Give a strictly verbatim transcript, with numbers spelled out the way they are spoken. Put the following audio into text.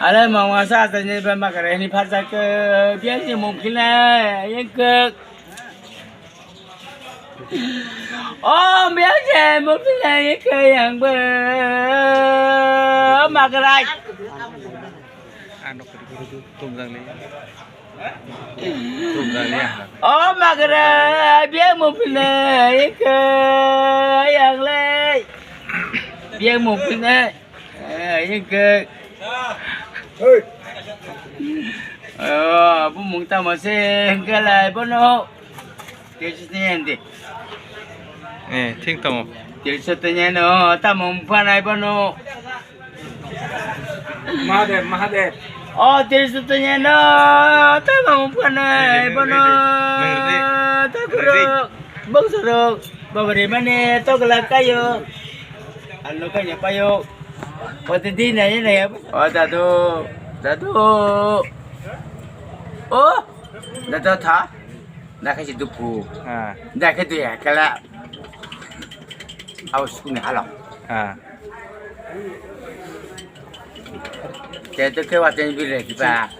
Ale mama sa sa ni ba makare ni pharsa ke biya ni mumkin na yeng ke. O biya ni mumkin na yeng ke yang ba makrai. Ano kiri kiri tu tum jang le. Tum jang le ya. O makrai biya mumkin na yeng ke yang le. Biya mumkin na. Eh, yeng ke. Oh, bumung tamo se hingke lai bono. Tesis ni endi. Eh, thik tamo. Tesis ni no, tamo phanai bono. Mahadev, Mahadev. Oh, tesis ni no, tamo phanai bono. Nang redi. Nang redi. Takurok, bongsorok, babari mane, tokla kayo. Alo kanya payo. Pati di nanya nanya. Oh, dadu. Dadu. Oh, dadu tha. Nak kasi dupu. Ah. Nak kasi ya kala. Aus kuni halam. Ah. Kaya tu kaya watin bile kita.